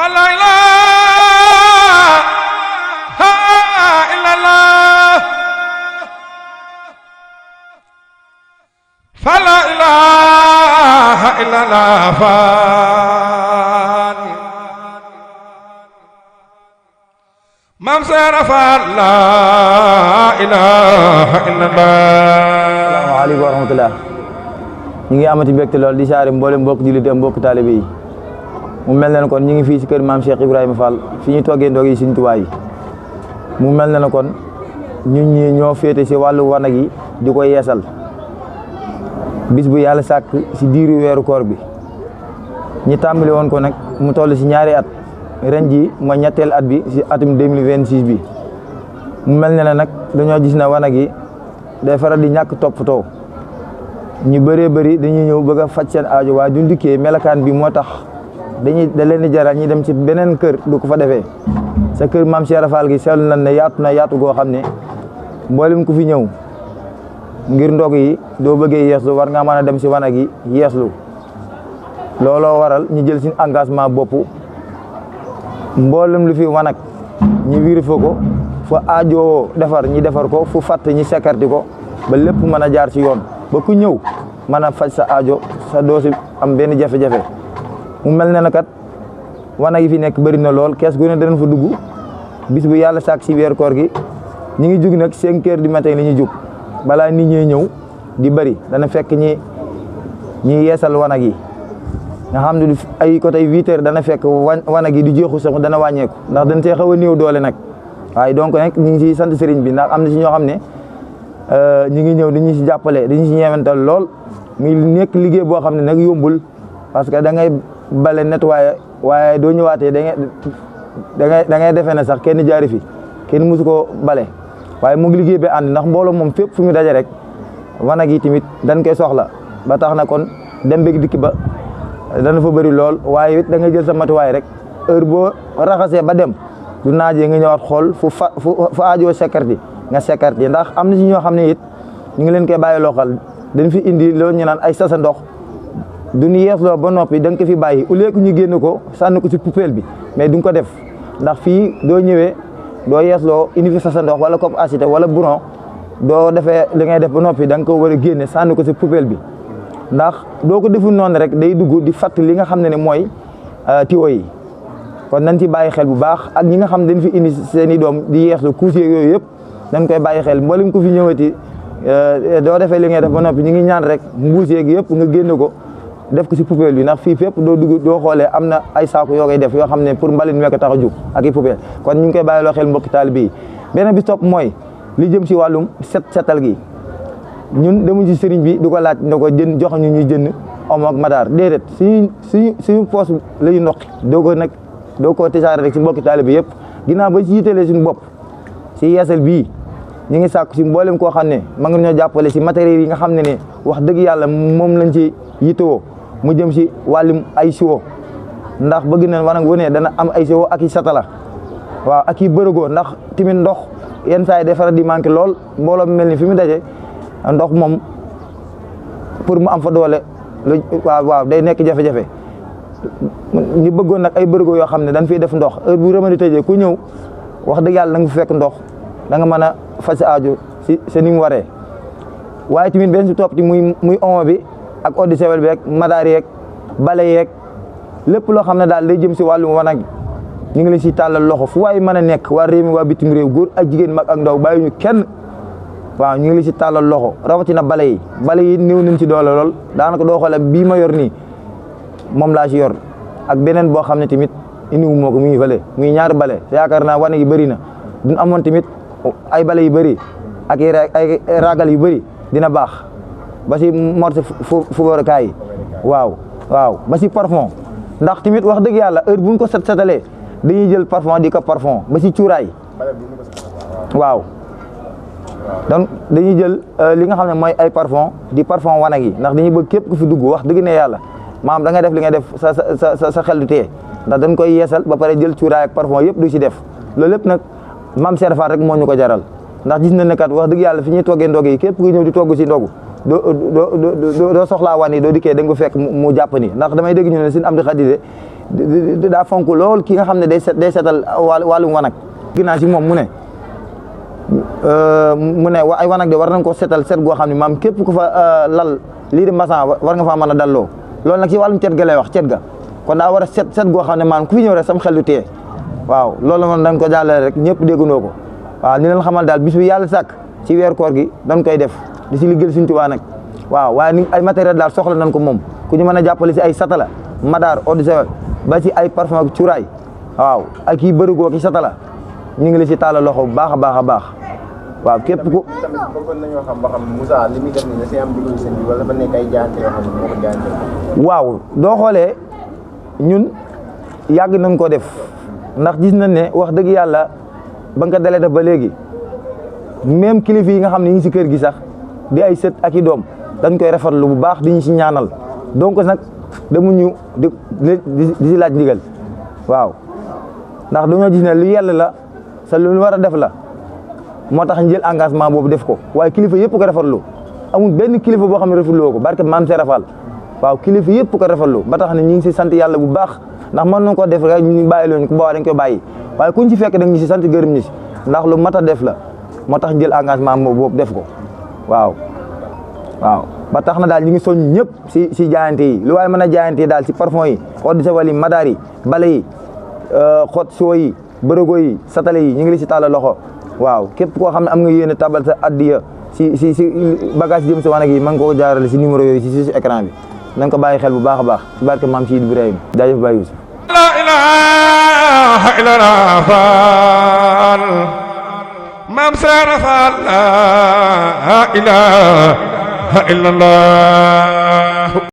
la ilaha illallah fa la ilaha illallah faal Maam Seera Faal la ilaha illallah. Asalaamaaleykum wa rahmatulah. ñu ngi amati mbégte lool di saare mboolem mbokk jullit ak mbokk taalibe yi mu mel ne kon ñu ngi fii si kër maam Cheikh Ibrahima Fall fi ñu toggee ndog yi Sëriñ Tuubaa yi mu mel ne kon ñun ñi ñoo féete si wàllu wanag yi di ko yeesal bis bu yàlla sàkk si diiru weeru koor bi ñi tàmbali woon ko nag mu toll si ñaari at ren ji mooy ñetteel at bi si atum 2026 bi mu mel ne nag dañoo gis na wanag yi day faral di ñàkk toppatoo ñu bëree bëri dañuy ñëw bëgg a faj seen aajo waaye du ndikkee melakaan bi moo tax da leen di jaral ñi dem ci beneen kër du ko fa defee sa kër maam Cheikh Fall gi seetlu nañ ne yaatu goo xam ne mboolem ku fi ñëw ngir ndog yi doo bëggee yeeslu war nga mën a dem si wanag yi yeeslu looloo waral ñu jël suñu engagement bopp mboolem lu fi wanag ñu vérifié ko fa aajo defar ñi defar ko fu fàtt ñi sekkarti ko ba lépp mën a jaar ci yoon ba ku ñëw mën a faj sa aajo sa doosi am benn jafe-jafe mu mel ne na kat wanag yi fi nekk bëri na lool kees gu ne danañ fa dugg bis bu yàlla sàkk si weer koor gi ñu ngi jug nag 5 heures du matin la ñuy jug balaa nit ñi ñëw di bëri dana fekk ñi yeesal wanag yi nga xam ne ay côté 8 heures dana fekk wanag yi di jeexu sax dana wàññeeku ndax dañ see xaw a néew doole nag waaye donc nag ñu ngi si sant sëriñ bi ndax am na si ñoo xam ne ñu ngi ñëw dañuy si jàppale dañuy si ñeewantal lool muy nekk liggéey boo xam ne nag yombul parce que da ngay bale nettoyer waaye doo ñëwaatee da ngay defee ne sax kenn jaari fi kenn musu ko bale waaye mu ngi liggéey bi ànd ndax mbooloo moom fépp fu mu daje rek wanag yi tamit dañ koy soxla ba tax na kon dem beeg dikki ba dana fa bëri lool waaye it da ngay jël sa matuwaay rek heure boo raxasee ba dem du naajee nga ñëwaat xool fu aajoo sekkarti nga sekkarti ndax am na ci ñoo xam ne it ñu ngi leen koy bàyyi loxal dañ fi indi loolu ñu naan ay sasa ndox duñu yeesloo ba noppi da nga ko fi bàyyi au lieu que ñu génn ko sànni ko ci poubelle bi mais duñ ko def ndax fii doo ñëwee doo yeesloo indi fi sasa ndox wala coppe acité wala bouron doo defee li ngay def ba noppi da nga ko war a génne sànni ko ci poubelle bi ndax doo ko deful noonu rek day dugg di fatt li nga xam ne mooy tiwo yi kon nañ ci bàyyi xel bu baax ak ñi nga xam dañ fi indi seen i doom di yeeslu couche yooyu yëpp dañ koy bàyyi xel mboolem ku fi ñëwati doo defee li ngay def ba noppi ñu ngi ñaan rek mbuus yeeg yëpp nga génne ko def ko si poubelle bi ndax fii fépp doo dugg doo xoolee am na ay saako yoo koy def yoo xam ne pour mbalit mi ko tax a jug ak i poubelle kon ñu ngi koy bàyyi loo xel mbokki taalibe yi beneen bi topp mooy li jëm si wàllum setal gi ñun demu ci sëriñ bi du ko laaj nda ko jën jox ñu ñuy jënd omo ak madaar déedéet suñu poos la ñu ndoqi doo ko tisaare rek si mbokki taalibe yëpp ginnaaw ba si yitelee suñu bopp si yeesal bii ñu ngi sàkku si mboolem koo xam ne ma nga ñoo jàppale si matériels yi nga xam ne wax dëgg yàlla moom lañ ci yitewoo mu jëm si wàllum ay siwo ndax bëgg na wanag wu ne dana am ay siwo ak i satala waaw ak i bërëgoo ndax tamit ndox yenn saa yi day faral di manqué lool mbooloo mel ni fi mu daje ndox moom pour mu am fa doole waaw day nekk jafe-jafe ñu bëggoon nag ay bërëgoo yoo xam ne dañ fiy def ndox heure bu remedi tëjee ku ñëw wax dëgg yàlla da nga fa fekk ndox da nga mën a faj sa aajo si ni mu waree waaye tamit benn si topp ci muy omo bi ak eau de javel bi ak madaar yeeg bale yeeg lépp loo xam ne daal day jëm si wàllum wanag ñu ngi leen si tàllal loxo fu waaye mën a nekk waa réew mi waa bitim réew góor ak jigéen mag ak ndaw bàyyi ñu kenn waaw ñu ngi leen si tàllal loxo rawatina bale yi néew nañ ci doole lool daanaka doo xoolee bii ma yor nii moom laa si yor ak beneen boo xam ne tamit indiwu moo ko mu ngi fële muy ñaari bale yaakaar naa wanag yi bëri na duñ amoon tamit ay bale yu bëri ak ay ragal yu bëri dina baax ba si morse fubarakaay yi waaw ba si parfum ndax tamit wax dëgg yàlla heure buñ ko setalee dañuy jël parfum di ko parfum ba si cuuraay waaw donc dañuy jël li nga xam ne mooy ay parfum di parfum wanag yi ndax dañuy bëgg képp ku fi dugg wax dëgg ne yàlla maam da ngay def li ngay def sa xel du tee ndax dañ koy yeesal ba pare jël cuuraay ak parfum yëpp du si def loolu lépp nag maam Cheikh Fall rek moo ñu ko jaral ndax gis na ne kat wax dëgg yàlla fi ñuy toggee ndog yi képp ku ñëw di togg si ndogu doo soxlaa wan yi doo dikkee da nga ko fekk mu jàpp ni ndax damay dégg ñu ne sin am di xadide daa fonk lool ki nga xam ne day seetal wàllum wanag ginnaaw si moom mu ne ay wanag de war nañ ko seetal set goo xam ne maam képp ku fa lal lii di masan war nga faa mën a dalloo loolu nag ci wàllum cet ga lay wax cet ga kon daa war a set goo xam ne maam ku fi ñëw rek sam xel du téye waaw loolu man dañ ko jàllale rek ñëpp déggandoo ko waaw ni leen xamal daal bis bi yàlla sàkk ci weer koor gi dañ koy def di si liggéeyal Sëriñ Tuubaa nag waaw waaye ni ay matériel daal soxla nañ ko moom ku ñu mën a jàppale si ay satala madaar eau de javel ba ci ay parfum ak cuuraay waaw ak yi bërigoo ki satala ñu ngi la si tàllal loxo bu baax a baax a baax waaw képp ku tamit bëggoon nañoo xam ba xam Moussa li muy def nii da see am digalu sëñ bi wala dafa nekk ay jaayante yoo xam ne moo ko jaayante waaw doo xoolee ñun yàgg nañ ko def ndax gis nañ ne wax dëgg yàlla ba nga ko dalee def ba léegi même kilifa yi nga xam ne ñu ngi si kër gi sax di ay sët ak i doom dañ koy rafetlu bu baax di ñu si ñaanal donc nag demuñu di si laaj ndigal waaw ndax dañoo gis ne lu yell la sa lu war a def la moo tax ñu jël engagement boobu def ko waaye kilifa yëpp ko rafetlu amul benn kilifa boo xam ne rafetlu ko barke maam Serap Fall waaw kilifa yëpp ko rafetlu ba tax ne ñu ngi si sant yàlla bu baax ndax mën nañu ko def rek ñu bàyyi loon ko boobaa dañ koy bàyyi waaye kuñ ci fekk da nga ñu si sant gërëm ñi si ndax lu mat a def la moo tax ñu jël engagement boobu def ko waaw ba tax na daal ñu ngi soññ ñëpp si jaayante yi lu waaye mën a jaayante yi daal si parfum yi eau de javel yi madaar yi bale yi xot soo yi bërëgo yi satale yi ñu ngi li si tàllal loxo waaw képp koo xam ne am nga yéene tabal sa addiya si bagage jëm si wanag yi ma nga ko jaarale si numéro yooyu si écran bi nañ ko bàyyi xel bu baax a baax si barke maam Sidi Ibrahima jaajëf Baye Youssouf la ilaha illallah faal maam Serap Fall la ilaha illallah